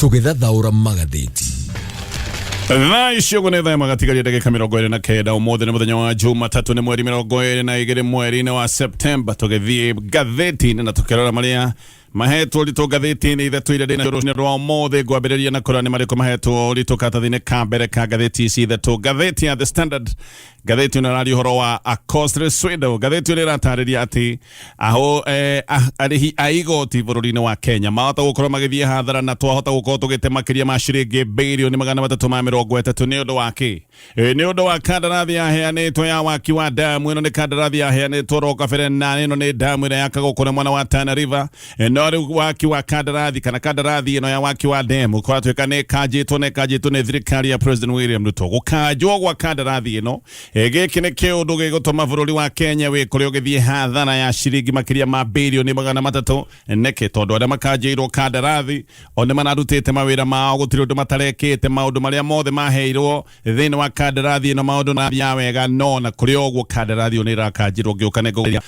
Tũgĩthathaũra magathĩti. Thaa icio ũguo nĩ thaa ĩmwe gatigaria ndagĩka 29. Ũmũthĩ nĩ mũthenya wa Jumatatũ, nĩ mweri 22 mweri-inĩ wa Septemba. Tũgĩthiĩ ngathĩti-inĩ na tũkĩrora marĩa mahetwo ũritũ ngathĩti-inĩ ithatũ iria ndĩna rũcinĩ rwa ũmũthĩ. Ngwambĩrĩria na kũrora nĩ marĩkũ mahetwo ũritũ karatathi-inĩ ka mbere ka ngathĩti ici ithatũ. Ngathĩti ya The Standard, ngathĩti ĩno ĩraria ũhoro wa a costly swindle. Ngathĩti ĩno ĩratarĩria atĩ aho arĩhi a igoti bũrũri-inĩ wa Kenya mahota gũkorwo magĩthiĩ hathara na twahota gũkorwo tũgĩte makĩria ma ciringi 330 birioni nĩ ũndũ wa kĩ? Nĩ ũndũ wa kandarathi yaheanĩtwo ya waki wa damu. Ĩno nĩ kandarathi yaheanĩtwo ro kabere, na ĩno nĩ damu ĩrĩa yakagwo kũrĩa mwena wa Tana River. No rĩu waki wa kandarathi kana kandarathi ĩno ya waki wa demu kũratuĩka nĩ ĩkanjĩtwo, na ĩkanjĩtwo nĩ thirikari ya President William Ruto. Gũkanjwo gwa kandarathi ĩno, gĩkĩ nĩ kĩũndũ gĩgũtũma bũrũri wa Kenya wĩkore ũgĩthiĩ hathara ya ciringi makĩria ma 300 birioni. Nĩkĩ? Tondũ arĩa makanjĩirwo kandarathi o nĩ mararutĩte mawĩra mao, gũtirĩ ũndũ matarekĩte. Maũndũ marĩa mothe maheirwo thĩinĩ wa kandarathi ĩno, maũndũ marathiaga wega. No na kũrĩ o ũguo, kandarathi ĩyo nĩ ĩrakanjirwo. Ngĩũka nĩ ngũgeria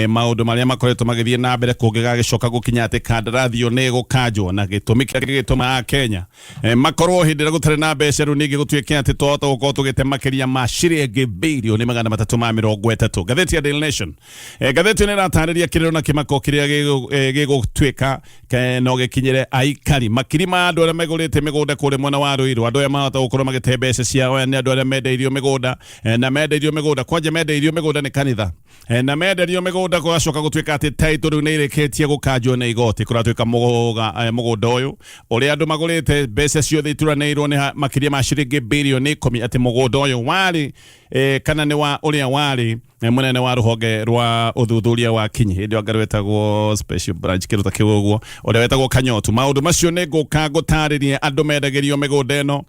maũndũ marĩa makoretwo magĩthiĩ na mbere kũngĩgagĩcoka gũkinya atĩ kandarathi ĩyo nĩ ĩgũkanjwo, na gĩtũmi kĩrĩa gĩgĩtũma Kenya makorwo hĩndĩ ĩrĩa gũtarĩ na mbeca rĩu ningĩ gũtuĩke atĩ twahota gũkorwo tũgĩte makĩria ma ciringi 330 birioni. Ngathĩti ya Daily Nation, ngathĩti ĩno ĩratarĩria kĩrĩro na kĩmako kĩrĩa gĩgũtuĩka no gĩkinyĩre aikari makiri ma andũ arĩa megũrĩte mĩgũnda kũrĩa mwena wa Ruiru. Andũ aya mahota gũkorwo magĩte mbeca ciao. Aya nĩ andũ arĩa mendeirio mĩgũnda, na mendeirio mĩgũnda kwanja, mendeirio mĩgũnda nĩ kanitha. Na menderio mĩgũnda, kũgacoka gũtuĩka atĩ title rĩu nĩ ĩrĩkĩtie gũkanjwo nĩ igoti. Kũratuĩka mũgũnda ũyũ ũrĩa andũ magũrĩte, mbeca ciothe ituranĩirwo nĩ makĩria ma ciringi 10 birioni, atĩ mũgũnda ũyũ warĩ kana nĩ wa ũrĩa warĩ mũnene wa rũhonge rwa ũthuthuria wa kinyi hĩndĩ ĩyo, anga rwetagwo special branch, kĩndũ ta kĩu ũguo, ũrĩa wetagwo Kanyotu. Maũndũ macio nĩ ngũka ngũtarĩrie. Andũ mendagĩrio mĩgũnda ĩno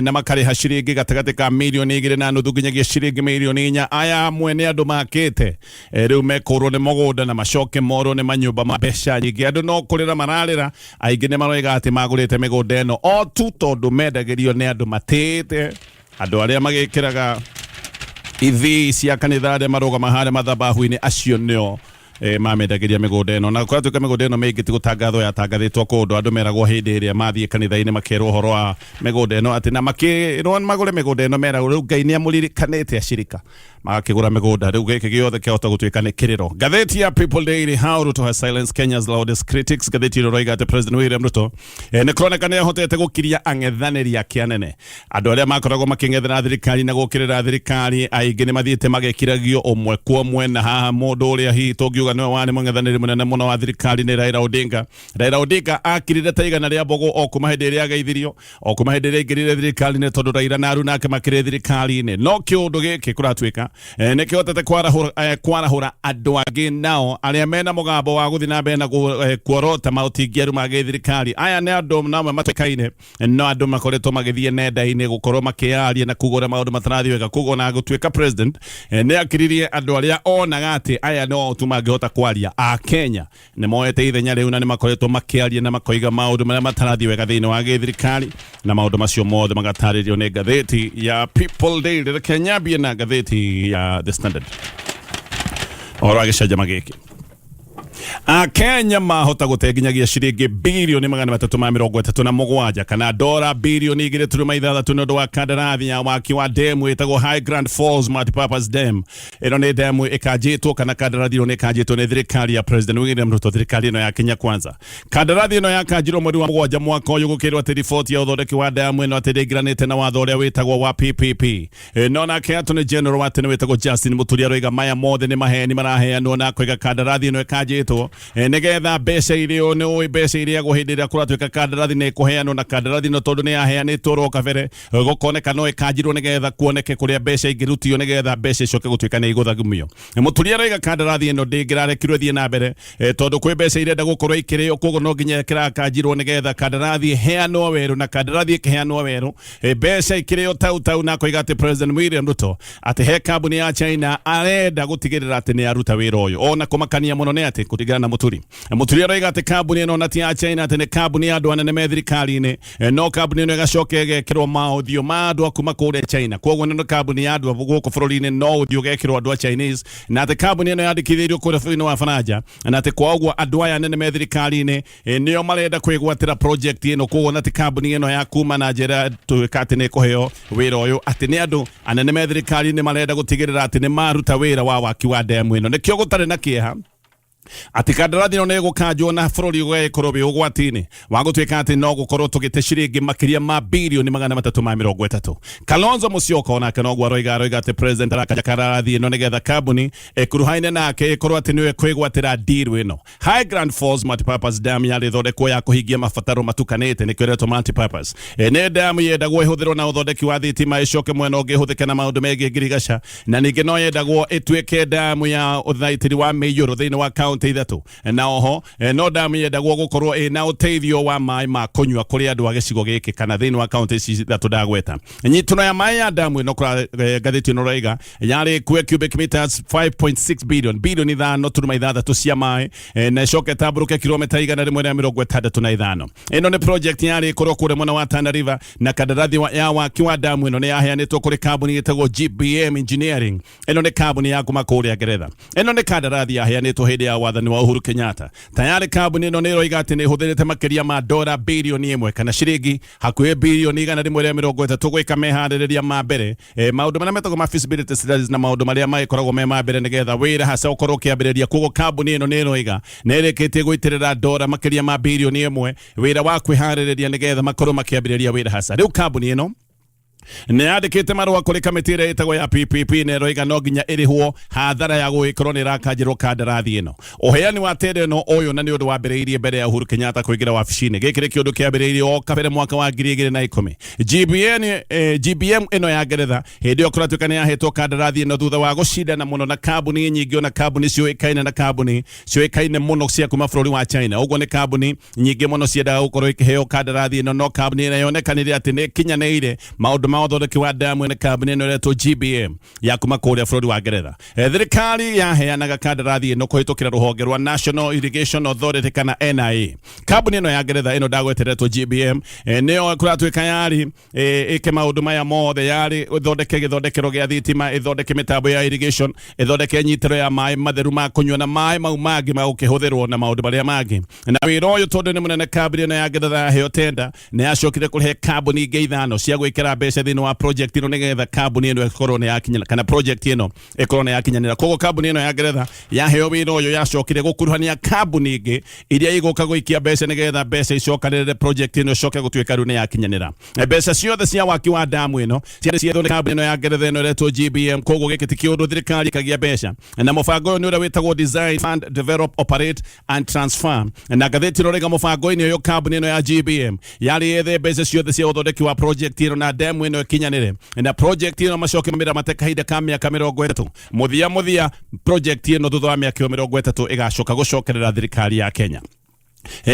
na makarĩha ciringi gatagatĩ ka 2.5 mirioni nginyagia ciringi 4 mirioni. Aya amwe nĩ andũ makĩte, rĩu mekũrwo nĩ mũgũnda na macoke morwo nĩ manyũmba ma mbeca nyingĩ. Andũ no kũrĩra mararĩra. Aingĩ nĩ maroiga atĩ magũrĩte mĩgũnda ĩno o tu tondũ mendagĩrio nĩ andũ matĩĩte, andũ arĩa magĩkĩraga ithii cia kanitha, arĩa marũgama harĩa mathabahu-inĩ, acio nĩo mamendagĩria mĩgũnda ĩno. Na kũratuĩka mĩgũnda ĩno mĩingĩ ti gũtangathwo yatangathĩtwo kũndũ. Andũ meragwo hĩndĩ ĩrĩa mathiĩ kanitha-inĩ, makerwo ũhoro wa mĩgũnda ĩno, atĩ na makĩrwo magũre mĩgũnda ĩno, meragwo rĩu Ngai nĩ amũririkanĩte acirika, magakĩgũra mĩgũnda. Rĩu gĩkĩ gĩothe kĩahota gũtuĩka nĩ kĩrĩro. Ngathĩti ya People Daily, "How Ruto has silenced Kenya's loudest critics." Ngathĩti ĩno ĩroiga atĩ President William Ruto nĩ kũroneka nĩ ahotete gũkiria ang'ethanĩri ake anene, andũ arĩa makoragwo makĩng'ethera thirikari na gũkĩrĩra thirikari. Aingĩ nĩ mathiĩte magĩkiragio ũmwe kwa ũmwe, na haha mũndũ ũrĩa hihi tũngiuga nĩwe warĩ mũng'ethanĩri mũnene mũno wa thirikari nĩ Raila Odinga. Raila Odinga akirire ta igana rĩa mbũgũ o kuma hĩndĩ ĩrĩa ageithirio, o kuma hĩndĩ ĩrĩa aingĩrire thirikari-inĩ, tondũ Raila na aruna ake makĩrĩ thirikari-inĩ. No kĩũndũ gĩkĩ kũratuĩka nĩ kĩhotete kwarahũra andũ angĩ nao arĩa mena mũgambo wa gũthiĩ na mbere na kuorota maũtingiaru ma gĩthirikari. Aya nĩ andũ namwe matuĩkaine, no andũ makoretwo magĩthiĩ nenda-inĩ gũkorwo makĩaria na kuga ũrĩa maũndũ matarathiĩ wega. Koguo na gũtuĩka president nĩ akiririe andũ arĩa onaga atĩ aya no tu mangĩhota kwaria, a Kenya nĩ moete ithenya rĩu na nĩ makoretwo makĩaria na makoiga maũndũ marĩa matarathiĩ wega thĩinĩ wa gĩthirikari, na maũndũ macio mothe magatarĩrio nĩ ngathĩti ya People Daily. Reke nyambie na ngathĩti ya The Standard, ũhoro wa gĩcanjama gĩkĩ. Akenya mahota gũte nginyagia ciringi 337 birioni kana dora 2.6 birioni nĩ ũndũ wa kandarathi ya waki wa demu ĩtagwo High Grand Falls Multipurpose Dam. Ĩno nĩ demu ĩkanjĩtwo, kana kandarathi ĩno nĩ ĩkanjĩtwo nĩ thirikari ya President William Ruto, thirikari ĩno ya Kenya Kwanza. Kandarathi ĩno yakanjirwo mweri wa 7 mwaka ũyũ, gũkĩrwo atĩ riboti ya ũthondeki wa damu ĩno atĩ ndĩingĩranĩte na watho ũrĩa wĩtagwo wa PPP. No nake Attorney General wa tene wĩtagwo Justin Muturi aroiga maya mothe nĩ maheni maraheanwo, na akoiga kandarathi ĩno ĩkanjĩtwo nĩgetha mbeca irĩo. Nĩ ũĩ mbeca irĩagwo hĩndĩ ĩrĩa kũratuĩka kandarathi nĩ ĩkũheanwo, na kandarathi ĩno tondũ nĩ yaheanĩtwo ro kabere, gũkoneka no ĩkanjirwo nĩgetha kuoneke kũrĩa mbeca ingĩrutio, nĩgetha mbeca icoke gũtuĩka nĩ igũthagumio. Mũturi aroiga kandarathi ĩno ndĩngĩrarekirwo ĩthiĩ na mbere, tondũ kwĩ mbeca irenda gũkorwo ikĩrĩo, koguo no nginya kĩrakanjirwo nĩgetha kandarathi ĩheanwo werũ, na kandarathi ĩkĩheanwo werũ, mbeca ikĩrĩo tau tau. Na akoiga atĩ President William Ruto atĩ he kambuni ya China arenda gũtigĩrĩra atĩ nĩ aruta wĩra ũyũ. Ona kũmakania mũno nĩ atĩ Kũringana na Mũturi, Mũturi aroiga atĩ kambuni ĩno na ti ya China, atĩ nĩ kambuni ya andũ anene me thirikari-inĩ, no kambuni ĩno ĩgacoka ĩgekĩrwo maũthiũ ma andũ a kuma kũrĩa China. Koguo ĩno nĩ kambuni ya andũ a gũkũ bũrũri-inĩ, no ũthiũ ũgekĩrwo andũ a Chinese, na atĩ kambuni ĩno yandĩkithĩirio kũrĩa bũrũri-inĩ wa Faranja, na atĩ kwa ũguo andũ aya anene me thirikari-inĩ nĩo marenda kwĩgwatĩra project ĩno. Koguo na ti kambuni ĩno ya kuma na njĩra tuĩka atĩ nĩ ĩkũheo wĩra ũyũ, atĩ nĩ andũ anene me thirikari-inĩ marenda gũtigĩrĩra atĩ nĩ maruta wĩra wa waki wa demu ĩno. Nĩkĩo gũtarĩ na kĩeha atĩ kandarathi ĩno nĩ ĩgũkanjwo na bũrũri ũgagĩkorwo wĩ ũgwati-inĩ wa gũtuĩka atĩ no gũkorwo tũgĩte ciringi makĩria ma 330 bilioni. Kalonzo Musyoka onake noguo aroiga atĩ president arakanja kandarathi ĩno nĩgetha kambuni ĩkuruhaine nake ĩkorwo atĩ nĩyo ĩkwĩgwatĩra deal ĩno. High Grand Falls Multipurpose Dam yarĩ ĩthondekwo ya kũhingia mabataro matukanĩte, nĩkĩo ĩretwo multipurpose. Nĩ damu yendagwo ĩhũthĩrwo na ũthondeki wa thitima, ĩcoke mwena ũngĩ ĩhũthĩke na maũndũ megiĩ ngirigaca, na ningĩ no yendagwo ĩtuĩke damu ya ũthaitĩri wa mĩiyũro thĩinĩ wa kaunti ithatũ, na oho no damu yendagwo gũkorwo ĩna ũteithio wa maĩ ma kũnyua kũrĩ andũ a gĩcigo gĩkĩ kana thĩinĩ wa kaunti ici ithatũ ndagweta. Nyitũno ya maĩ ya damu ĩno kũra ngathĩti ĩno raiga yarĩ kue cubic meters 5.6 billion, 5.6 bilioni cia maĩ, na ĩcoke ĩtambũrũke kilomita 165. Ĩno nĩ project yarĩ ĩkorwo kũrĩa mwena wa Tana River, na kandarathi ya waki wa damu ĩno nĩ yaheanĩtwo kũrĩ kambuni ĩtagwo GBM Engineering. Ĩno nĩ kambuni ya kuma kũrĩa Ngeretha. Ĩno nĩ kandarathi yaheanĩtwo hĩndĩ ya wathani wa Uhuru Kenyatta. Tayarĩ kambuni ĩno nĩ ĩroiga atĩ nĩ ĩhũthĩrĩte makĩria ma dola 1 bilioni kana ciringi hakuhĩ 130 bilioni gwĩka meharĩrĩria ma mbere, maũndũ marĩa metagwo ma feasibility studies na maũndũ marĩa magĩkoragwo me ma mbere nĩgetha wĩra haca ũkorwo ũkĩambĩrĩria. Koguo kambuni ĩno nĩ ĩroiga nĩ ĩrĩkĩtie gũitĩrĩra dola makĩria ma 1 bilioni wĩra wa kwĩharĩrĩria nĩgetha makorwo makĩambĩrĩria wĩra haca. Rĩu kambuni ĩno nĩ yandĩkĩte marũa kũrĩ kamĩtĩ ĩrĩa ĩtagwo ya PPP na ĩroiga no nginya ĩrĩhwo hathara ya gũgĩkorwo nĩ ĩrakanjĩrwo kandarathi ĩno. Ũheani wa tender ĩno ũyũ na nĩ ũndũ wambĩrĩirie mbere ya Uhuru Kenyatta kũingĩra wabici-inĩ. Gĩkĩ nĩ kĩũndũ kĩambĩrĩirie o kabere mwaka wa 2010. GBN, GBM ĩno ya Ngeretha hĩndĩ ĩyo kũratuĩka nĩ yahetwo kandarathi ĩno thutha wa gũcindana mũno na kambuni nyingĩ, ona kambuni ciũĩkaine na kambuni ciũĩkaine mũno cia kuma bũrũri wa China. Ũguo nĩ kambuni nyingĩ mũno ciendaga gũkorwo ikĩheo kandarathi ĩno, no kambuni ĩrĩa yonekanire atĩ nĩ ĩkinyanĩire maũndũ ma ũthondeki wa damu nĩ kambuni ĩno ĩretwo GBM ya kuma kũrĩa bũrũri wa Ngeretha. Thirikari yaheanaga kandarathi ĩno kũhĩtũkĩra rũhonge rwa National Irrigation Authority kana NIA. Kambuni ĩno ya Ngeretha ĩno ndagweteretwo GBM, nĩyo kũratuĩka yarĩ ĩke maũndũ maya mothe: yarĩ ĩthondeke gĩthondekero gĩa thitima, ĩthondeke mĩtambo ya irrigation, ĩthondeke nyitĩro ya maĩ matheru ma kũnyua na maĩ mau mangĩ ma gũkĩhũthĩrwo na maũndũ marĩa mangĩ. Na wĩra ũyũ tondũ nĩ mũnene, kambuni ĩno ya Ngeretha yaheo tenda nĩ yacokire kũrehe kambuni ingĩ ithano cia gwĩkĩra mbeca thĩinĩ wa project ĩno nĩgetha kambuni ĩno ĩkorwo nĩ yakinyana kana project ĩno ĩkorwo nĩ yakinyanĩra. Koguo kambuni ĩno ya Ngeretha yaheo wĩra ũyũ yacokire gũkuruhania kambuni ingĩ iria igũka gũikia mbeca nĩgetha mbeca icokanĩrĩre project ĩno ĩcoke gũtuĩka rĩu nĩ yakinyanĩra. Mbeca ciothe cia waki wa damu ĩno ciarĩ ciethwo nĩ kambuni ĩno ya Ngeretha ĩno ĩretwo GBM. Koguo gĩkĩ ti kĩũndũ thirikari ĩkagia mbeca, na mũbango ũyũ nĩ ũrĩa wĩtagwo design, fund, develop, operate and transfer. Na ngathĩti ĩno rĩga mũbango-inĩ ũyũ kambuni ĩno ya GBM yarĩ yethe mbeca ciothe cia ũthondeki wa project ĩno na demu ĩno ĩkinyanĩre, na project ĩno macoke mamĩramate kahinda ka mĩaka 30. Mũthia mũthia project ĩno thutha wa mĩaka ĩyo 30 ĩgacoka gũcokerera thirikari ya Kenya.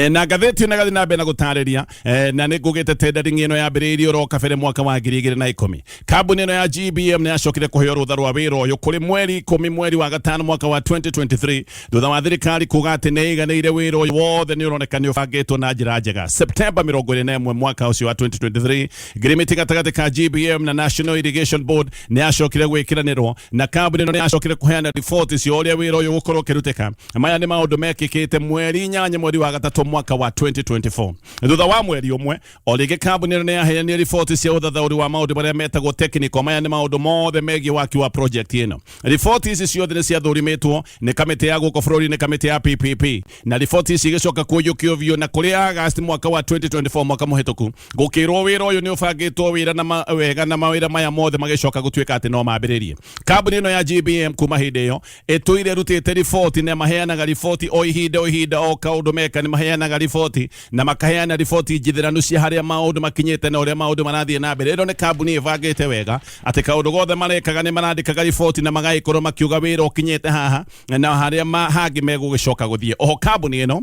Na ngathĩti ĩno ĩgathiĩ na mbere na gũtarĩria, na nĩ ngũgĩte tendering ĩno yambĩrĩirie oro kabere mwaka wa 2010. Kambuni ĩno ya GBM nĩ yacokire kũheo rũtha rwa wĩra ũyũ kũrĩ mweri 10 mweri wa gatano mwaka wa 2023, thutha wa thirikari kuga atĩ nĩ ĩiganĩire wĩra ũyũ wothe nĩ ũroneka nĩ ũbangĩtwo na njĩra njega. Septemba 21 mwaka ũcio wa 2023, ngirimiti gatagatĩ ka GBM na National Irrigation Board nĩ yacokire gwĩkĩranĩrwo, na kambuni ĩno nĩ yacokire kũheana riboti cia ũrĩa wĩra ũyũ ũgũkorwo ũkĩrutĩka. Maya nĩ maũndũ mekĩkĩte mweri 8 mweri wa gatatũ mwaka wa 2024. Thutha wa mweri ũmwe o rĩngĩ kambuni ĩno nĩ yaheanire riboti cia ũthathaũri wa maũndũ marĩa metagwo technical. Maya nĩ maũndũ mothe megiĩ waki wa project ĩno. Riboti ici ciothe nĩ ciathũrimĩtwo nĩ kamĩtĩ ya gũkũ bũrũri-inĩ, kamĩtĩ ya PPP, na riboti ici igĩcoka kũiyũkio biũ, na kũrĩ August mwaka wa 2024, mwaka mũhĩtũku, gũkĩrwo wĩra ũyũ nĩ ũbangĩtwo wĩra na wega na mawĩra maya mothe magĩcoka gũtuĩka atĩ no mambĩrĩrie. Kambuni ĩno ya GBM kuma hĩndĩ ĩyo ĩtũire ĩrutĩte riboti, na maheanaga riboti o ihinda o ihinda, o kaũndũ meka nĩ maheanaga riboti na makaheana riboti njithĩranu cia harĩa maũndũ makinyĩte na ũrĩa maũndũ marathiĩ na mbere. Ĩno nĩ kambuni ĩbangĩte wega atĩ kaũndũ gothe marekaga nĩ marandĩkaga riboti na magagĩkorwo makiuga wĩra ũkinyĩte haha na harĩa hangĩ megũgĩcoka gũthiĩ. Oho kambuni ĩno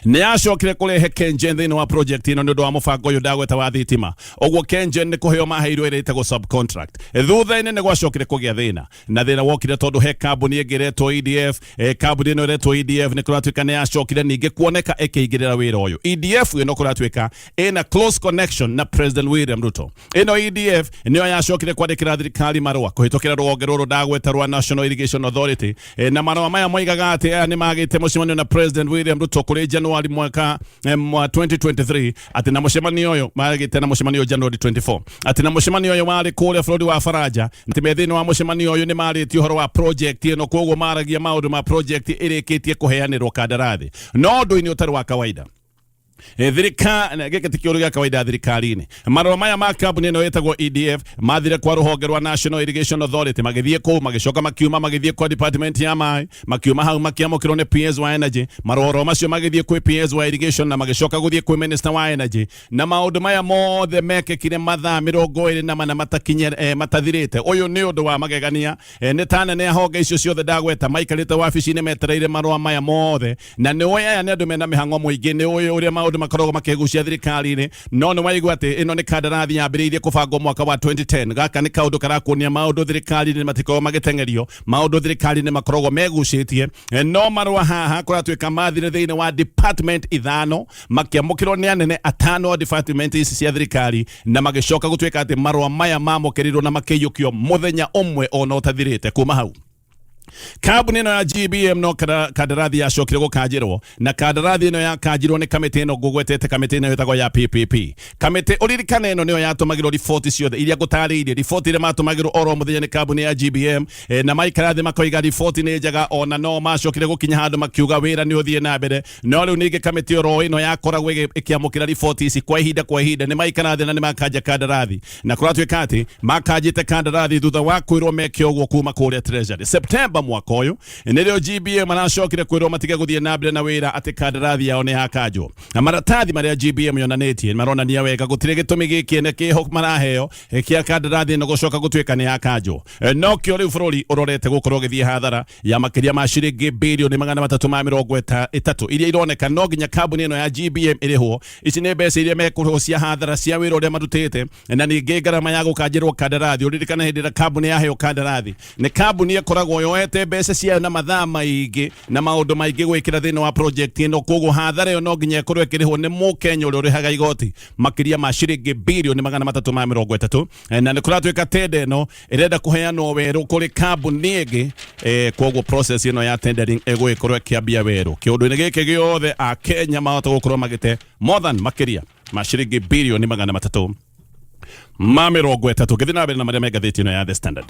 Nĩ yacokire kũrehe KenGen thĩinĩ wa project ĩno nĩ ũndũ wa mũbango ũyũ ndagweta wa thitima. Ũguo KenGen nĩ kũheo maheirwo ĩrĩa ĩtagwo subcontract. Thutha-inĩ nĩ gwacokire kũgĩa thĩna, na thĩna wokire tondũ he kambuni ĩngĩ ĩretwo EDF. Kambuni ĩno ĩretwo EDF nĩ kũratuĩka nĩ yacokire ningĩ kuoneka ĩkĩingĩrĩra wĩra ũyũ. EDF ĩno kũratuĩka ĩna close connection na President William Ruto. Ĩno EDF nĩyo yacokire kwandĩkĩra thirikari marũa kũhĩtũkĩra rũhonge rũrũ ndagweta rwa National Irrigation Authority. Na marũa maya moigaga atĩ aya nĩ magĩte mũcemanio na President William Ruto kũrĩ January mwaka mwa 2023, atĩ na mũcemanio ũyũ magĩte na mũcemanio January 24, atĩ na mũcemanio ũyũ warĩ kũrĩa bũrũri wa Faranja, atĩ me thĩinĩ wa mũcemanio ũyũ nĩ marĩtie ũhoro wa project ĩno, koguo maragia maũndũ ma project ĩrĩkĩtie kũheanĩrwo kandarathi. No ũndũ-inĩ ũtarĩ wa kawaida, thirikari, gĩkĩ ti kĩũndũ gĩa kawaida thirikari-inĩ. Marũa maya ma kambuni ĩno ĩtagwo EDF mathire kwa rũhonge rwa National Irrigation Authority, magĩthiĩ kũu, magĩcoka makiuma, magĩthiĩ kwa department ya maĩ, makiuma hau makĩamũkĩrwo nĩ PS wa Energy. Marũa macio magĩthiĩ kwĩ PS wa Irrigation na magĩcoka gũthiĩ kwĩ Minister wa Energy, na maũndũ maya mothe mekĩkire mathaa 24 matakinye matathirĩte. Ũyũ nĩ ũndũ wa magegania. Nĩ ta nene a honge icio ciothe ndagweta maikarĩte wabici-inĩ metereire marũa maya mothe, na nĩ ũĩ aya nĩ andũ mena mĩhang'o mũingĩ, nĩ ũĩ ũrĩa maũndũ makoragwo makĩgucia thirikari-inĩ. No nĩ waigua atĩ ĩno nĩ kandarathi yambĩrĩirie kũbangwo mwaka wa 2010. Gaka nĩ kaũndũ karakuonia maũndũ thirikari-inĩ matikoragwo magĩteng'erio, maũndũ thirikari-inĩ makoragwo megucĩtie. No marũa haha kũratuĩka mathire thĩinĩ wa department ithano, makĩamũkĩrwo nĩ anene atano a department ici cia thirikari, na magĩcoka gũtuĩka atĩ marũa maya mamũkĩrirwo na makĩiyũkio mũthenya ũmwe ona ũtathirĩte kuma hau. Kambuni ĩno ya GBM no kandarathi yacokire gũkanjĩrwo, na kandarathi ĩno yakanjirwo nĩ kamĩtĩ ĩno ngũgwetete, kamĩtĩ ĩno ĩtagwo ya PPP. Kamĩtĩ ũririkane ĩno nĩyo yatũmagĩrwo riboti ciothe iria ngũtarĩirie, riboti iria matũmagĩrwo oro mũthenya nĩ kambuni ya GBM, na maikara thĩ makoiga riboti nĩ njega. Ona no macokire gũkinya handũ makiuga wĩra nĩ ũthiĩ na mbere, no rĩu ningĩ kamĩtĩ oro ĩno yakoragwo ĩkĩamũkĩra riboti ici kwa ihinda kwa ihinda nĩ maikara thĩ na nĩ makanja kandarathi, na kũratuĩka atĩ makanjĩte kandarathi thutha wa kwĩrwo meke ũguo kuma kũrĩa Treasury. September mwaka ũyũ nĩrĩo GBM maracokire kwĩrwo matige gũthiĩ na mbere na wĩra, atĩ kandarathi yao nĩ yakanjwo. Na maratathi marĩa GBM yonanĩtie maronania wega gũtirĩ gĩtũmi gĩkĩene kĩho maraheo kĩa kandarathi ĩno gũcoka gũtuĩka nĩ yakanjwo. No kĩo rĩu bũrũri ũrorete gũkorwo ũgĩthiĩ hathara ya makĩria ma ciringi birioni 330 iria ironeka no nginya kambuni ĩno ya GBM ĩrĩhwo. Ici nĩ mbeca iria mekũrĩhwo cia hathara cia wĩra ũrĩa marutĩte na ningĩ ngarama ya gũkanjĩrwo kandarathi. Ũririkane hĩndĩ ĩrĩa kambuni yaheo kandarathi, nĩ kambuni ĩkoragwo yoete mbeca ciayo na mathaa maingĩ na maũndũ maingĩ gwĩkĩra thĩinĩ wa project ĩno, koguo hathara ĩyo no nginya ĩkorwo ĩkĩrĩhwo nĩ mũkenya ũrĩa ũrĩhaga igoti, makĩria ma ciringi birioni 330. Na nĩ kũratuĩka tender ĩno ĩrenda kũheanwo werũ kũrĩ kambuni ĩngĩ, koguo process ĩno ya tendering ĩgũgĩkorwo ĩkĩambia werũ. Kĩũndũ-inĩ gĩkĩ gĩothe, akenya mahota gũkorwo magĩte more than makĩria ma ciringi birioni 330. Ngĩthiĩ na mbere na marĩa me ngathĩti ĩno ya The Standard,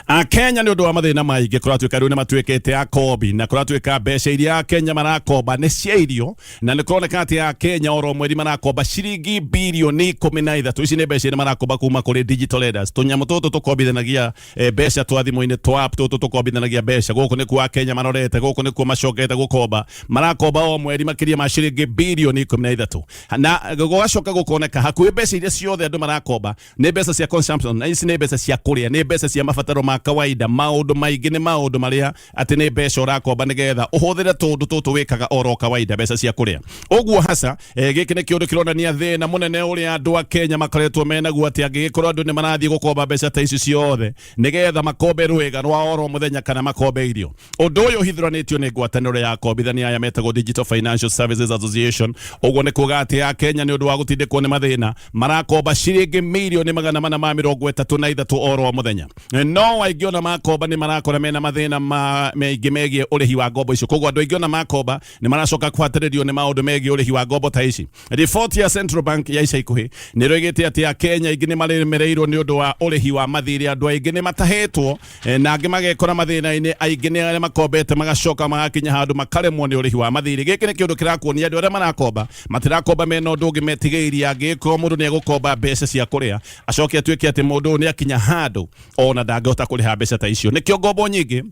Akenya nĩ ũndũ wa mathĩna maingĩ kũratuĩka rĩu nĩ matuĩkĩte akombi, na kũratuĩka mbeca iria Akenya marakomba nĩ cia irio, na nĩ kũroneka atĩ Akenya oro mweri marakomba ciringi birioni 13. Ici nĩ mbeca iria marakomba kuma kũrĩ digital lenders, tũnyamũ tũtũ tũkombithanagia mbeca twa thimũ-inĩ, twa app tũtũ tũkombithanagia mbeca. Gũkũ nĩkuo Akenya marorete, gũkũ nĩkuo macokete gũkomba. Marakomba o mweri makĩria ma ciringi birioni 13, na gũgacoka gũkoneka hakuhĩ mbeca iria ciothe andũ marakomba nĩ mbeca cia consumption, na ici nĩ mbeca cia kũrĩa, nĩ mbeca cia mabataro ma kawaida. Maũndũ maingĩ nĩ maũndũ marĩa atĩ nĩ mbeca ũrakomba nĩgetha ũhũthĩre tũndũ tũtũ wĩkaga oro kawaida, mbeca cia kũrĩa ũguo haca. Gĩkĩ nĩ kĩũndũ kĩronania thĩna mũnene ũrĩa andũ a Kenya makoretwo menaguo, atĩ angĩgĩkorwo andũ nĩ marathiĩ gũkomba mbeca ta ici ciothe nĩgetha makombe rwĩga rwa oro mũthenya kana makombe irio. Ũndũ ũyũ ũhithũranĩtio nĩ ngwatanĩro ya akombithania aya metagwo Digital Financial Services Association. Ũguo nĩ kuga atĩ Akenya nĩ ũndũ wa gũtindĩkwo nĩ mathĩna marakomba ciringi mirioni 433 oro mũthenya. No aingĩ ona makomba nĩ marakora mena mathĩna ma maingĩ megiĩ ũrĩhi wa ngombo icio, koguo andũ aingĩ ona makomba nĩ maracoka kũhatĩrĩrio nĩ maũndũ megiĩ ũrĩhi wa ngombo ta ici. Riboti ya Central Bank ya ica ikuhĩ nĩ ĩroigĩte atĩ Akenya aingĩ nĩ maremereirwo nĩ ũndũ wa ũrĩhi wa mathirĩ. Andũ aingĩ nĩ matahĩtwo, na angĩ magekora mathĩna-inĩ. Aingĩ nĩ arĩa makombete magacoka magakinya handũ makaremwo nĩ ũrĩhi wa mathirĩ. Gĩkĩ nĩ kĩũndũ kĩrakuonia andũ arĩa marakomba matirakomba mena ũndũ ũngĩ metigĩirie. Angĩgĩkorwo mũndũ nĩ egũkomba mbeca cia kũrĩa, acoke atuĩke atĩ mũndũ ũyũ nĩ akinya handũ ona ndangĩhota kũrĩha mbeca ta icio, nĩkĩo ngombo nyingĩ.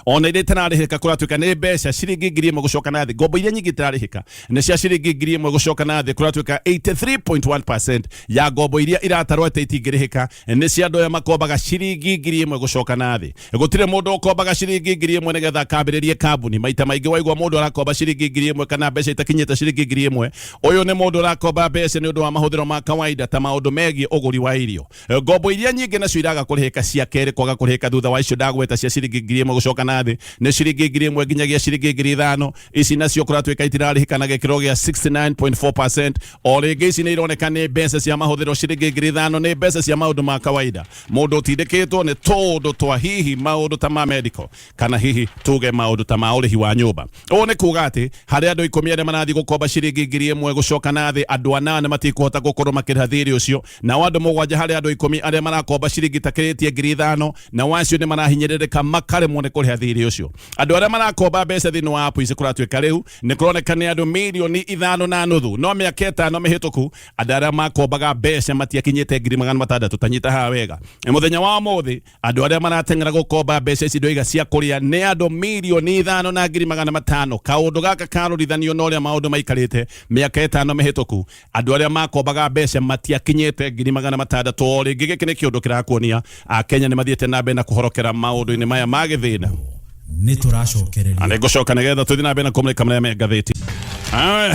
Ona iria itararĩhĩka kũratuĩka nĩ mbeca ciringi 1,000 gũcoka na thĩ. Ngombo iria nyingĩ itararĩhĩka nĩ cia ciringi 1,000 gũcoka na thĩ. Kũratuĩka 83.1% ya ngombo iria iratarwo atĩ itingĩrĩhĩka nĩ cia andũ aya makombaga ciringi 1,000 gũcoka na thĩ. Gũtirĩ mũndũ ũkombaga ciringi 1,000 nĩgetha akambĩrĩrie kambuni. Maita maingĩ waigua mũndũ arakomba ciringi 1,000 kana mbeca itakinyĩte ciringi 1,000, ũyũ nĩ mũndũ ũrakomba mbeca nĩ ũndũ wa mahũthĩro ma kawaida ta maũndũ megiĩ ũgũri wa irio. Ngombo iria nyingĩ nacio iraga kũrĩhĩka cia kerĩ kwaga kũrĩhĩka thutha wa icio ndagweta cia ciringi 1,000 gũcoka na thĩ nĩ ciringi 1,000 nginyagia ciringi 5,000. Ici nacio kũratuĩka itirarĩhĩka na gĩkĩro gĩa 69.4%. O rĩngĩ ici nĩ ironeka nĩ mbeca cia mahũthĩro. Ciringi 5,000 nĩ mbeca cia maũndũ ma kawaida, mũndũ ũtindĩkĩtwo nĩ tũũndũ twa hihi maũndũ ta ma medical kana hihi tuge maũndũ ta ma ũrĩhi wa nyũmba. Ũũ nĩ kuga atĩ harĩ andũ 10 arĩa marathiĩ gũkomba ciringi 1,000 gũcoka na thĩ, andũ 8 matikũhota gũkorwo makĩrĩha thirĩ ũcio. Nao andũ 7 harĩ andũ 10 arĩa marakomba ciringi takĩrĩtie 5,000, nao acio nĩ marahinyĩrĩrĩka makaremwo nĩ kũrĩha thirĩ ũcio. Andũ arĩa marakomba mbeca thĩinĩ wa app ici kũratuĩka rĩu nĩ kũroneka nĩ andũ mirioni 5.5. No mĩaka 5 mĩhĩtũku andũ arĩa makombaga mbeca matiakinyĩte 600,000. Tanyita haha wega, mũthenya wa ũmũthĩ andũ arĩa marateng'era gũkomba mbeca ici ndoiga cia kũrĩa nĩ andũ 5,500,000. Kaũndũ gaka karũrithanio na ũrĩa maũndũ maikarĩte mĩaka 5 mĩhĩtũku, andũ arĩa makombaga mbeca matiakinyĩte 600,000. O rĩngĩ gĩkĩ nĩ kĩũndũ kĩrakuonia Akenya nĩ mathiĩte na mbere na kũhorokera maũndũ-inĩ maya ma gĩthĩna. Nĩ tũracokereria. Nĩ ngũcoka nĩgetha tũthiĩ na mbere na kũmũrĩka marĩa me ngathĩti.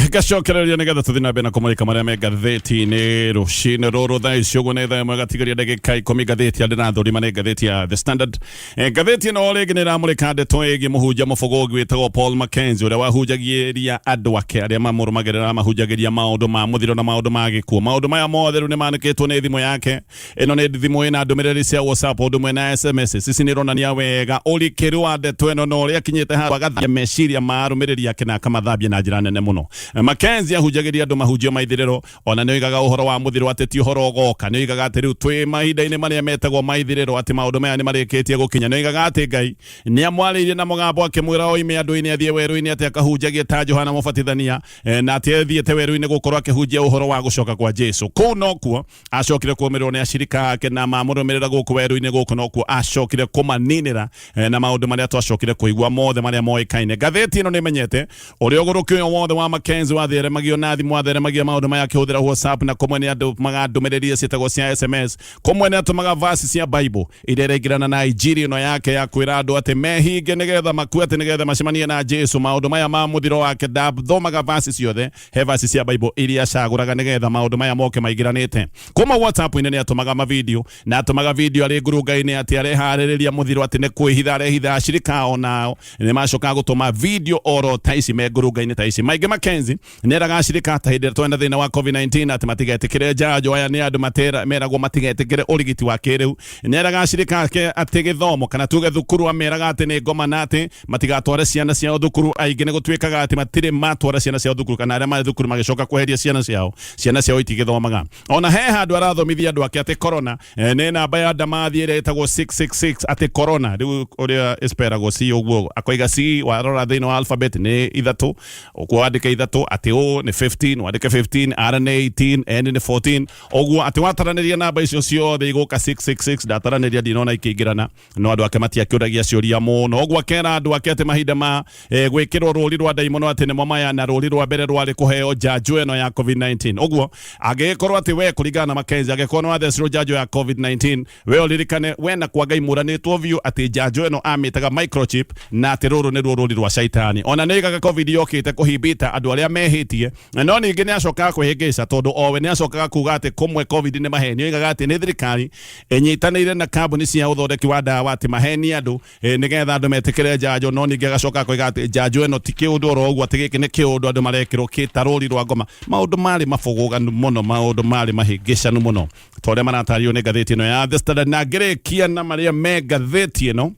Ngacokereria nĩgetha tũthiĩ na mbere na kũmũrĩka marĩa me ngathĩti-inĩ rũcinĩ rũrũ. Thaa ici ũguo nĩ thaa 1 gatigaria ndagĩka 10. Ngathĩti ya ndĩrathũrima nĩ ngathĩti ya The Standard. Ngathĩti ĩno rĩngĩ nĩ ĩramũrĩka ndeto ĩgiĩ mũhunjia mũbũgũgi wĩtagwo Paul Mackenzie, ũrĩa wahunjagĩria andũ ake arĩa mamũrũmagĩrĩra, mahunjagĩria maũndũ ma mũthiro na maũndũ ma gĩkuũ. Maũndũ maya mothe rĩu nĩ manĩkĩtwo nĩ thimũ yake. Ĩno nĩ thimũ ĩna ndũmĩrĩri cia WhatsApp ũndũ ũmwe na SMS. Ici nĩ ironania wega ũrikĩru wa ndeto ĩno na ũrĩa akinyĩte handũ agathambia meciria ma arũmĩrĩri ake na akamathambia na njĩra nene mũno. Mackenzie ahunjagĩria andũ mahunjio ma ithirĩro. Ona nĩ oigaga ũhoro wa mũthiro atĩ ti ũhoro ũgoka. Nĩ oigaga atĩ rĩu twĩ mahinda-inĩ marĩa metagwo ma ithirĩro, atĩ maũndũ maya nĩ marĩkĩtie gũkinya. Nĩ oigaga atĩ Ngai nĩ amwarĩirie na mũgambo akĩmwĩra oime andũ-inĩ athiĩ werũ-inĩ, atĩ akahunjagie ta Johana Mũbatithania, na atĩ athiĩte werũ-inĩ gũkorwo akĩhunjia ũhoro wa gũcoka kwa Jesu. Kũu nokuo acokire kũmĩrĩrwo nĩ acirika ake na mamũrũmĩrĩra gũkũ werũ-inĩ. Gũkũ nokuo acokire kũmaninĩra na maũndũ marĩa twacokire kũigua mothe marĩa moĩkaine. Ngathĩti ĩno nĩ ĩmenyete ũrĩa ũgũrũki ũyũ wothe wa Mackenzie watheremagio na thimũ, watheremagia maũndũ maya akĩhũthĩra WhatsApp, na kũmwe nĩ andũmaga ndũmĩrĩri iria ciĩtagwo cia SMS, kũmwe nĩ atũmaga verse cia Bible iria iraingĩrana na injiri ĩno yake ya kwĩra andũ atĩ mehinge nĩgetha makue, atĩ nĩgetha macemanie na Jesu. Maũndũ maya ma mũthiro wake ndathomaga verse ciothe, he verse cia Bible iria acagũraga nĩgetha maũndũ maya moke maingĩranĩte. Kuma WhatsApp-inĩ nĩ atũmaga mavideo, na atũmaga video arĩ ngurunga-inĩ atĩ areharĩrĩria mũthiro, atĩ nĩ kwĩhitha arehitha. Acirika onao nĩ macokaga gũtũma video oro ta ici me ngurunga-inĩ ta ici. Maingĩ Mackenzie nĩ eraga acirika ta hĩndĩ ĩrĩa twena thĩna wa COVID-19 atĩ matigetĩkĩre njanjo. Aya nĩ andũ meragwo matigetĩkĩre ũrigiti wa kĩrĩu. Nĩ eraga acirika ake atĩ gĩthomo kana tuge thukuru, ameraga atĩ nĩ ngoma na atĩ matigatware ciana ciao thukuru. Aingĩ nĩ gũtuĩkaga atĩ matirĩ matwara ciana ciao thukuru, kana arĩa marĩ thukuru magĩcoka kweheria ciana ciao, ciana ciao itigĩthomaga. Ona he handũ arathomithia andũ ake atĩ corona nĩ namba ya ndamathi ĩrĩa ĩtagwo 666, atĩ corona rĩu ũrĩa ĩsperagwo C ũguo, akoiga C warora thĩinĩ wa alphabet nĩ ithatũ, ũguo wandĩke ithatũ, atĩ O nĩ 15, wandĩke 15, R nĩ 18, N nĩ 14, ũguo atĩ wataranĩria namba icio ciothe igũka 666. Ndataranĩria ndinona ikĩingĩrana, no andũ ake matiakĩũragia ciũria mũno. Ũguo akera andũ ake atĩ mahinda ma gwĩkĩrwo rũri rwa ndaimono atĩ nĩmo maya, na rũri rwa mbere rwarĩ kũheo njanjo ĩno ya COVID-19. Ũguo angĩgĩkorwo atĩ we, kũringana na Mackenzie, angĩkorwo nĩ wathecirwo njanjo ya COVID-19, we ũririkane we na kwa Ngai mũranĩtwo biũ atĩ njanjo ĩno amĩtaga microchip na atĩ rũrũ nĩruo rũri rwa caitani. Ona nĩ oigaga COVID yokĩte kũhimbita andũ arĩa mehĩtie, no ningĩ nĩ acokaga kwĩhĩngĩca tondũ owe nĩ acokaga kuga atĩ kũmwe COVID nĩ maheni. Oigaga atĩ nĩ thirikari ĩnyitanĩire na kambuni cia ũthondeki wa ndawa atĩ maheni andũ nĩgetha andũ metĩkĩre njanjo. No ningĩ agacoka akoiga atĩ njanjo ĩno ti kĩũndũ oro ũguo, atĩ gĩkĩ nĩ kĩũndũ andũ marekĩrwo kĩta rũri rwa ngoma. Maũndũ marĩ mabũgũganu mũno, maũndũ marĩ mahĩngĩcanu mũno ta ũrĩa maratario nĩ ngathĩti ĩno ya The Standard. Na ngĩrĩkia na marĩa me ngathĩti ĩno,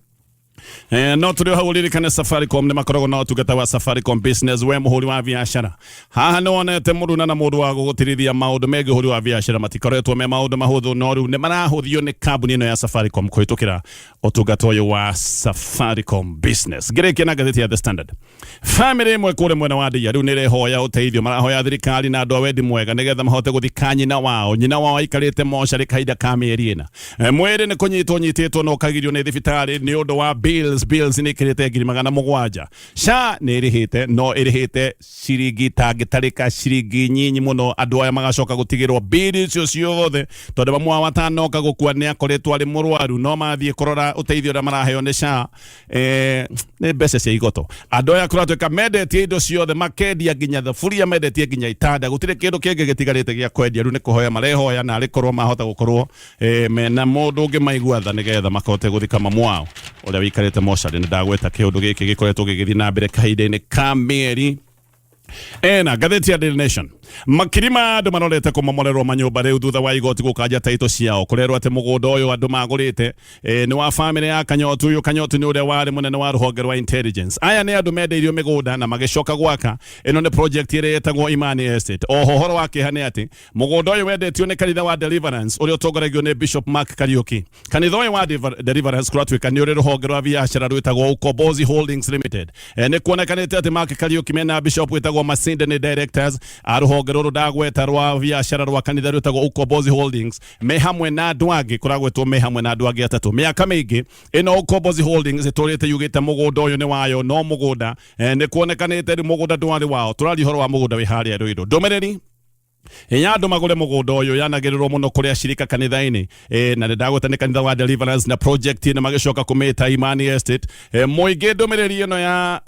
no tũrĩ o hau ũririkane Safaricom nĩ makoragwo na ũtungata wa Safaricom Business. We mũhũri wa biacara haha nĩ wonete mũruna na mũndũ wa gũgũtirithia maũndũ megiĩ ũhũri wa biacara matikoretwo me maũndũ mahũthũ, no rĩu nĩ marahũthio nĩ kambuni ĩno ya Safaricom kũhĩtũkĩra ũtungata ũyũ wa Safaricom Business. Ngĩrĩkia na ngathĩti ya The Standard, famĩlĩ ĩmwe kũrĩa mwena wa Ndia rĩu nĩ ĩrehoya ũteithio. Marahoya thirikari na andũ a wendi mwega nĩgetha mahote gũthika nyina wao. Nyina wao aikarĩte mocarĩ kahinda ka mĩeri 4. Mwĩrĩ nĩ kũnyitwo nyitĩtwo na ũkagirio nĩ thibitarĩ nĩ ũndũ wa Bills, bills nĩ ĩkĩrĩte 700,000. SHA nĩ ĩrĩhĩte, no ĩrĩhĩte ciringi itangĩtarĩka, ciringi nyinyi mũno. Andũ aya magacoka gũtigĩrwo bili icio ciothe tondũ mamu wao atanoka gũkua nĩ akoretwo arĩ mũrwaru, no mathiĩ kũrora ũteithio ũrĩa maraheo nĩ SHA, nĩ mbeca cia igoto. Andũ aya kũratuĩka mendetie indo ciothe, makendia nginya thaburia, mendetie nginya itanda, gũtirĩ kĩndũ kĩngĩ gĩtigarĩte gĩa kwendia. Rĩu nĩ kũhoya marehoya na arĩ korwo mahota gũkorwo mena mũndũ ũngĩ maigua tha nĩgetha makote gũthika mamu wao ũrĩa wĩikarĩte mocarĩ. Nĩ ndagweta kĩũndũ gĩkĩ gĩkoretwo gĩgĩthiĩ na mbere kahinda-inĩ ka mĩeri ena. Ngathĩti ya Daily Nation, makiri ma andũ marorete kũmomorerwo manyũmba rĩu thutha wa igoti gũkanja taito ciao. Kũrerwo atĩ mũgũnda ũyũ andũ magũrĩte nĩ wa famĩlĩ ya Kanyotu. Ũyũ Kanyotu nĩ ũrĩa warĩ mũnene wa rũhonge rwa intelligence. Aya nĩ andũ mendeirio mĩgũnda na magĩcoka gwaka. Ĩno nĩ project ĩrĩa ĩtagwo Imani Estate. Oho ũhoro wa kĩeha nĩ atĩ mũgũnda ũyũ wendetio nĩ kanitha wa Deliverance ũrĩa ũtongoragio nĩ Bishop Mark Kariuki. Kanitha ũyũ wa Deliverance kũratuĩka nĩ ũrĩ rũhonge rwa biacara rwĩtagwo Ukombozi Holdings Limited. Nĩ kuonekanĩte atĩ Mark Kariuki mena Bishop wĩtagwo Masinde nĩ directors a rũhonge rũrũ ndagweta rwa biacara rwa kanitha rwĩtagwo Ukombozi Holdings, me hamwe na andũ angĩ. Kũragwetwo me hamwe na andũ angĩ atatũ. Mĩaka mĩingĩ ĩno Ukombozi Holdings ĩtũrĩte yugĩte mũgũnda ũyũ nĩ wayo, no mũgũnda nĩ kuonekanĩte rĩu mũgũnda ndwarĩ wao. Tũraria ũhoro wa mũgũnda wĩ harĩa Ruiru. Ndũmĩrĩri ya andũ magũre mũgũnda ũyũ yanagĩrĩrwo mũno kũrĩ acirika kanitha-inĩ, na nĩndagweta nĩ kanitha wa Deliverance na project ĩno magĩcoka kũmĩta Imani Estate. Mũingĩ ndũmĩrĩri ĩno ya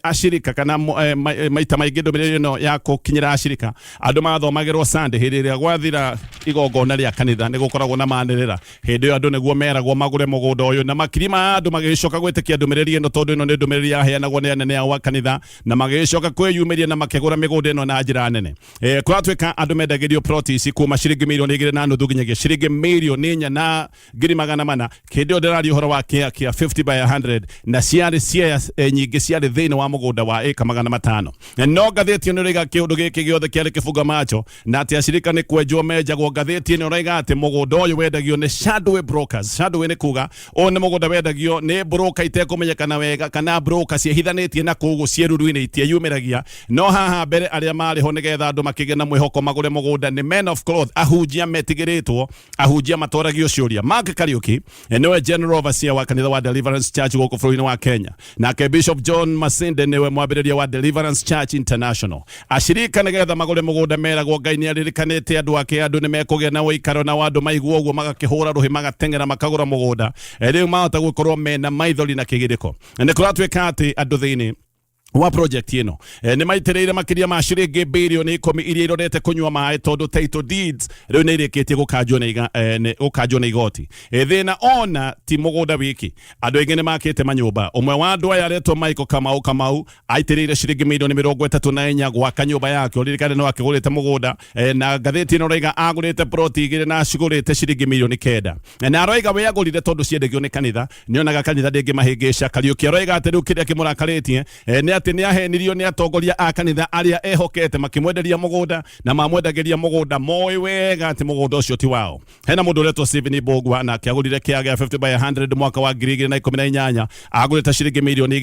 acirika kana maita maingĩ ndũmĩrĩri ĩno ya gũkinyĩra acirika andũ mathomagĩrwo Sunday hĩndĩ ĩrĩa gwathira igongona rĩa kanitha, nĩ gũkoragwo na manĩrĩra. Hĩndĩ ĩyo andũ nĩguo meragwo magũre mũgũnda ũyũ, na makiri ma andũ magĩcoka gwĩtĩkia ndũmĩrĩri ĩno tondũ ĩno nĩ ndũmĩrĩri yaheanagwo nĩ anene ao a kanitha, na magĩcoka kwĩyumĩria na makĩgũra mĩgũnda ĩno na njĩra nene. Kũratuĩka andũ mendagĩrio plot ici kuma ciringi 2.5 milioni nginyagia ciringi 4,400,000. Hĩndĩ ĩyo ndĩraria ũhoro wa kĩa kĩa 50 by 100, na ciarĩ ciea nyingĩ ciarĩ thĩinĩ wa mũgũnda wa ĩka 500. No ngathĩti ĩno ĩraiga kĩũndũ gĩkĩ gĩothe kĩarĩ kĩbunga macho na atĩ acirika nĩ kwenjwo menjagwo. Ngathĩti ĩno ĩraiga atĩ mũgũnda ũyũ wendagio nĩ Shadway Brokers. Shadway nĩ kuga ũyũ nĩ mũgũnda wendagio nĩ broker itekũmenyekana wega kana broker ciĩhithanĩtie na kũu ciĩruru-inĩ, itieyumĩragia. No haha mbere arĩa marĩ ho nĩgetha andũ makĩgĩe na mwĩhoko magũre mũgũnda nĩ men of cloth, ahunjia metigĩrĩtwo, ahunjia matoragio ciũria. Mark Kariuki nĩwe general overseer wa kanitha wa Deliverance Church gũkũ bũrũri-inĩ wa Kenya, nake Bishop John Masinde nĩwe mwambĩrĩria wa Deliverance Church International. Acirika nĩgetha magũre mũgũnda meragwo Ngai nĩ aririkanĩte andũ ake, andũ nĩ mekũgĩa na ũikaro, nao andũ maigua ũguo magakĩhũra rũhĩ, magateng'era makagũra mũgũnda. Rĩu mahota gũkorwo mena maithori na kĩgirĩko. Nĩ kũratuĩka atĩ andũ thĩinĩ wa project ĩno nĩ maitĩrĩire makĩria ma ciringi 10 bilioni iria irorete kũnyua maĩ tondũ title deeds rĩu nĩ irĩkĩtie gũkanjwo nĩ gũkanjwo nĩ igoti. Thĩna ona ti mũgũnda wiki, andũ aingĩ nĩ makĩte manyũmba. Ũmwe wa andũ aya aretwo Michael Kamau. Kamau aitĩrĩire ciringi 34 milioni gwaka nyũmba yake. Ũririkane no akĩgũrĩte mũgũnda, na ngathĩti ĩno ĩroiga agũrĩte ploti igĩrĩ na acigũrĩte ciringi 9 milioni, na aroiga we agũrire tondũ ciendagio nĩ kanitha, nĩonaga kanitha ndĩngĩmahĩngĩca. Kariũki aroiga atĩ rĩu kĩrĩa kĩmũrakarĩtie nĩ atĩ nĩ ahenirio nĩ atongoria a kanitha arĩa ehokete makĩmwenderia mũgũnda, na mamwendagĩria mũgũnda moĩ wega atĩ mũgũnda ũcio ti wao. Hena mũndũ ũretwo Stephen Mbugua, nake agũrire kĩaga gĩa 50 by 100 mwaka wa 2018, agũrĩte ciringi 2.5 milioni,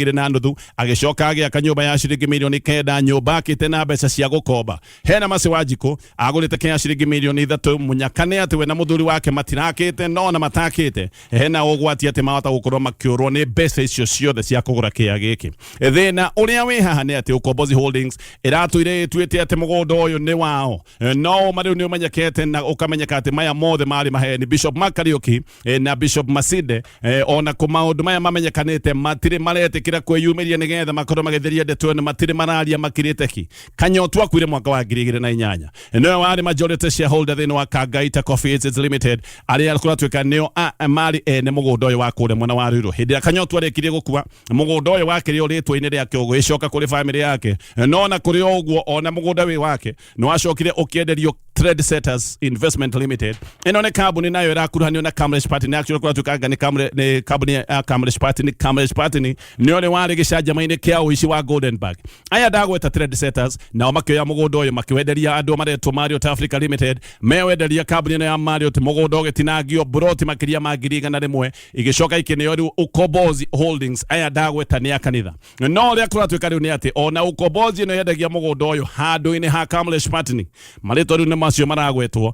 agĩcoka agĩaka nyũmba ya ciringi 9 milioni, nyũmba akĩte na mbeca cia gũkomba. Hena Mercy Wanjikũ, agũrĩte kĩa ciringi 3 milioni. Mũnyaka nĩ atĩ we na mũthuri wake matirakĩte, no ona matakĩte hena ũgwati atĩ mahota gũkorwo makĩũrwo nĩ mbeca icio ciothe cia kũgũra kĩa gĩkĩ. Thĩna ũrĩa wĩ haha nĩ atĩ Ukombozi Holdings ĩratũire ĩtuĩte atĩ mũgũnda ũyũ nĩ wao, no ũma rĩu nĩ ũmenyekete na ũkamenyeka atĩ maya mothe marĩ maheni. Bishop Mark Kariuki na Bishop Masinde, ona kũ maũndũ maya mamenyekanĩte, matirĩ maretĩkĩra kwĩyumĩria nĩgetha makorwo magĩtheria ndeto ĩno, matirĩ mararia, makirĩte ki. Kanyotu akuire mwaka wa 2008. Nĩwe warĩ majority shareholder thĩinĩ wa Kangaita Coffee Estates Limited, arĩa kũratuĩka nĩo marĩ ene mũgũnda ũyũ wa kũrĩa mwena wa Ruiru. Hĩndĩ ĩrĩa Kanyotu arĩkirie gũkua, mũgũnda ũyũ wakĩrĩ o rĩtwa-inĩ rĩake ũgĩcoka kũrĩ famĩlĩ yake. No ona kũrĩ o ũguo, ona mũgũnda wĩ wake nĩ wacokire ũkĩenderio Trendsetters Investment Limited. Ĩno nĩ kambuni nayo ĩrakuruhanio na Kamlesh Pattni. Actually kũratuĩka anga nĩ nĩ kambuni ya Kamlesh Pattni. Kamlesh Pattni nĩ ũrĩa warĩ gĩcanjama-inĩ kĩa ũici wa Goldenberg. Aya ndagweta Trendsetters nao makĩoya mũgũnda ũyũ makĩwenderia andũ maretwo Marriott Africa Limited. Mewenderia kambuni ĩno ya Marriott, mũgũnda ũgĩtinangio broti makĩria ma 100,000, igĩcoka ikĩneo rĩu Ukombozi Holdings. Aya ndagweta nĩ a kanitha, no ũrĩa kũratuĩka Kũratuĩka rĩu nĩ atĩ ona ukombozi ĩno yendagia mũgũnda ũyũ handũ-inĩ ha Kamlesh Pattni, marĩtwa rĩu nĩ macio maragwetwo,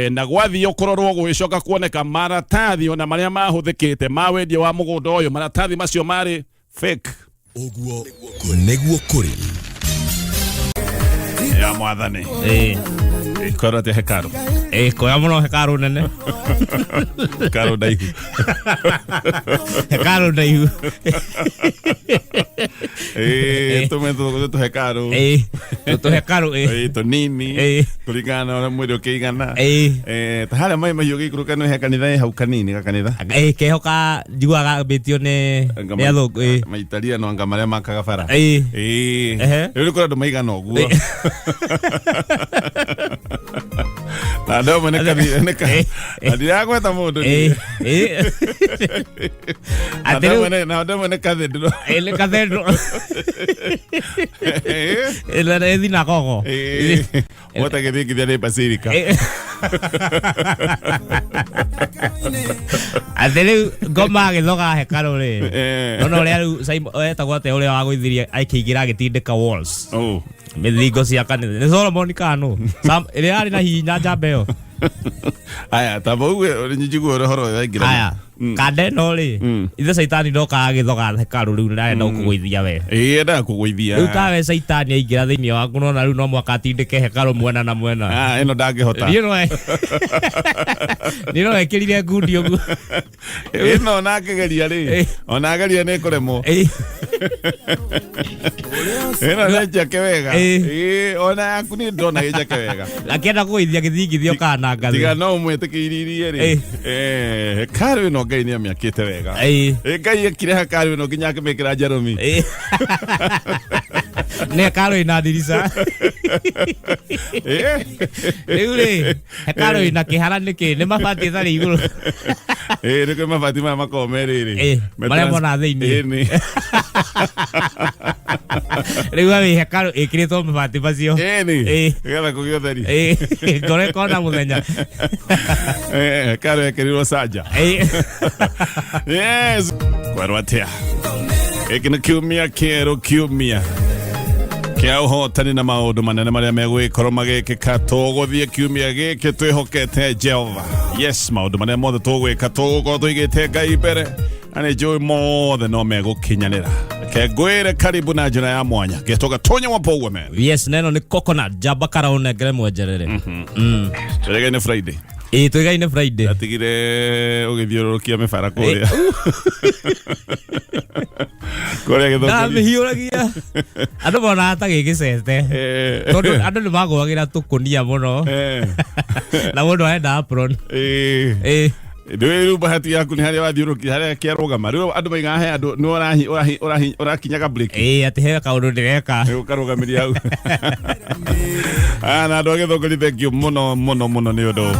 na gwathio kũrorwo gũgĩcoka kuoneka maratathi ona marĩa mahũthĩkĩte ma wendia wa mũgũnda ũyũ, maratathi macio marĩ fake. Ũguo nĩguo kũrĩ. Ya mwathani. Ĩĩ. Ikorwo atĩa hekarũ? Ĩĩ, koya mũno hekarũ nene. Hekarũ ndaihu. Hekarũ ndaihu. Ĩĩ, tũmetwo tũhekarũ. Ĩĩ, tũhekarũ, ĩĩ. Ĩĩ, tũnini. Ĩĩ. Kũringana na ũrĩa mwĩrĩ ũkĩigana. Ĩĩ. Ta harĩa maĩ mahiũ gĩikũrũka nĩ he kanitha ĩ hau kanini gakanitha. Ĩĩ, keho ka njiguaga gambĩtio nĩ Anga nĩ athũngũ, ĩĩ. Maitaliano anga marĩa makaga bara. Ĩĩ. Ĩĩ. Ehe. Rĩu nĩ kũrĩ andũ maigana ũguo. Na andũ amwe nĩ kathi- nĩ ka- na ndiragweta mũndũ niĩ. Ĩĩ, ĩĩ. Na Atĩ andũ rĩu amwe nĩ- na andũ amwe nĩ cathedral. Ĩĩ, nĩ cathedral. Ĩĩ. Ĩĩ, na nĩ thinagogo. Ĩĩ. Wota gĩthingithia nĩ basilica. Atĩ rĩu ngoma agĩthoga hekarũ rĩ, Eh. nona ũrĩa rĩu Simon- etagwo atĩa ũrĩa wagũithirie akĩingĩra agĩtindĩka walls, Oh. mĩthingo cia kanitha, nĩ Solomon kanu ĩrĩa yarĩ na hinya njamba ĩyo. Aya, tamba uge njigua ũrĩa ũhoro ũyũ waingĩra. Aya, kanda ĩno rĩ, ithe caitani ndoka agĩthoga hekarũ rĩu ndarenda gũkũgũithia we. Ĩĩ, endaga kũgũithia. Rĩu tawe caitani aingĩra thĩinĩ waku, nona rĩu no mwaka atindĩke hekarũ mwena na mwena. Ah, ĩno ndangĩhota. Niĩ no ekĩrire ngundi ũguo. Ĩno ona akĩgeria rĩ, ona ageria nĩ kũremwo. Ĩĩ. Ĩno nĩ njake wega. Ĩĩ. Ĩĩ, ona yaku nĩ ndona ĩ njake wega. Akĩenda kũgũithia gĩthingithia ũkananga thĩ. Tiga no ũmwĩtĩkĩiririe rĩ. Ĩĩ. Eh, hekarũ ĩno Ngai nĩ amĩakĩte wega. Ĩĩ. Ĩ, Ngai ekire hekarũ ĩno nginya akĩmĩkĩra njarũmi. Ĩĩ. Nĩ hekarũ ĩna ndirica. Ĩĩ. Rĩu rĩ, hekarũ ĩna kĩhara nĩkĩ? Nĩ mabati ĩtarĩ igũrũ. Ĩĩ, nĩ kwĩ mabati maya makoragwo me rĩrĩ. Ĩĩ, Me marĩa mona thĩinĩ. Ĩĩ, nĩ. Rĩu wĩ hekarũ ĩkĩrĩtwo mabati macio. Ĩĩ, nĩ. Ĩĩ. Nĩgetha kũgĩe ũtheri. Ĩĩ, ngoro ĩkona mũthenya. Eh, hekarũ yekĩrirwo canja. Ĩĩ. Yes. Kwerwo atĩa? Gĩkĩ nĩ kiumia kĩerũ, kiumia kĩa ũhotani na maũndũ manene marĩa megũgĩkorwo magĩkĩka. Tũgũthiĩ kiumia gĩkĩ twĩhokete Jehova. Yes, maũndũ marĩa mothe tũgwĩka tũgũkorwo tũigĩte Ngai mbere, na nĩ njũĩ mothe no megũkinyanĩra. Reke ngwĩre karibu na njĩra ya mwanya ngetwo Gatonya wa Power Man. Yes, na ĩno nĩ coconut njamba karaũnengere mwenjerere. Tũrĩgaine nĩ Friday. Ĩĩ, tũigaine Friday. Atigire ũgĩthiũrũrũkia mĩbara kũrĩa kũrĩa Gĩthũngũri. Ndamĩhiũragia andũ monaga ta gĩgĩcete, tondũ andũ nĩ magũagĩra tũkũnia mũno, na mũndũ arenda apron. Ĩĩ. Rĩu rĩu bahati yaku nĩ harĩa wathiũrũkia harĩa kĩarũgama, rĩu andũ maigaga he andũ nĩ ũrahi ũrahi ũrahi ũrakinyaga breki. Ĩĩ, atĩ he kaũndũ ndĩreka. Nĩ ũkarũgamĩria hau. Ah, na andũ a Gĩthũngũri, thank you mũno mũno mũno nĩ ũndũ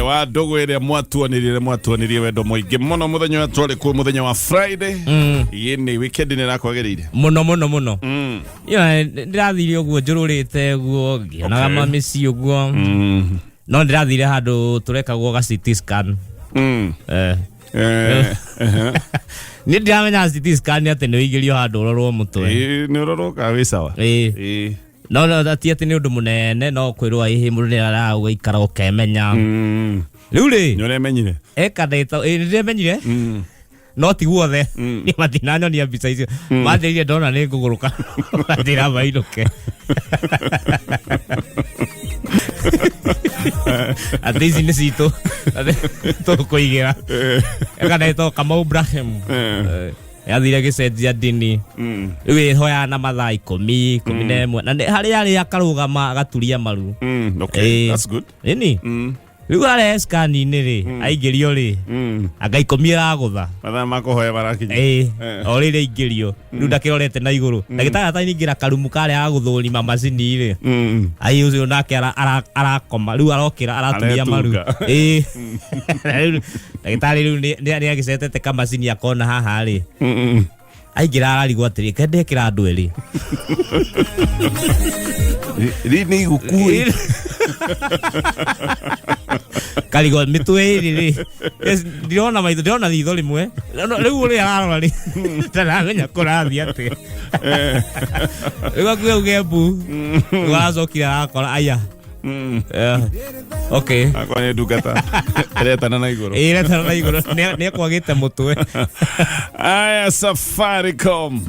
wa ndũgũ ĩrĩa mwatuonirie mwatuonirie wendo mũingĩ mũno mũthenya ũrĩa twarĩ kuo mũthenya wa Friday. Ĩĩ, nĩ weekend nĩ ĩrakwagĩrĩire? Mũno mũno mũno. Ĩyo, ndĩrathire ũguo njũrũrĩte ũguo ngĩonaga mamĩciĩ ũguo, no ndĩrathire handũ tũrekagwo ga CT scan. Eh, ehe. Niĩ ndiramenya CT scan atĩ nĩ ũigĩrio handũ ũrorwo mũtwe. Ĩĩ, nĩ ũrorwo kana wĩ sawa. Ĩĩ. Ĩĩ. No ti atĩ nĩ ũndũ mũnene, no kwĩrwo ĩhĩ mũndũ nĩ aragũikara ũkemenya. Rĩu rĩ, Nĩ ũremenyire? Eka ndagĩta, ĩĩ, nĩ ndĩremenyire, no ti guothe. Niĩ matinanyonia mbica icio manjĩrire, ndona nĩ ngũgũrũka manjĩra mainũke atĩ ici nĩ citũ atĩ tũkũigĩra. Eka ndagĩtwo Kamau Ibrahim. Yathire gĩcenjia ndini, rĩu ĩhoyaga na mathaa 11 11, na harĩa arĩ akarũgama agaturia maru. Okay, that's good. Ĩni rĩu arĩa scan-inĩ rĩ, aingĩrio rĩ, anga 10 ĩragũtha. Mathaa ma kũhoya marakinya. Ĩĩ, o rĩrĩa aingĩrio rĩu ndakĩrorete na igũrũ, ndagĩtarĩ atanaingĩra karumu karĩa gagũthũrima macini rĩ, ai ũcio nake arakoma rĩu, arokĩra araturia maru. Aretunga. Ĩĩ. Rĩu ndagĩtarĩ rĩu nĩ agĩcetete kamacini akona haha rĩ, aingĩra ararigwo atĩrĩ, ke ndekĩra andũ erĩ. Ri nĩ igũkuĩ. Karigo mĩtwe ĩrĩ rĩ. Yes, Ndirona maitho, ndĩrona ritho rĩmwe. No, Rĩu ũrĩa ararora rĩ. Ndaramenya kũrathiĩ atĩa. Rĩu akuhe uge mbu. Rĩu aracokire arakora aya. Yeah. Okay. Akwa nĩ ndungata ĩretana na igũrũ. Ĩretana na igũrũ. Nĩ ekwagĩte mũtwe. Aya, Safaricom.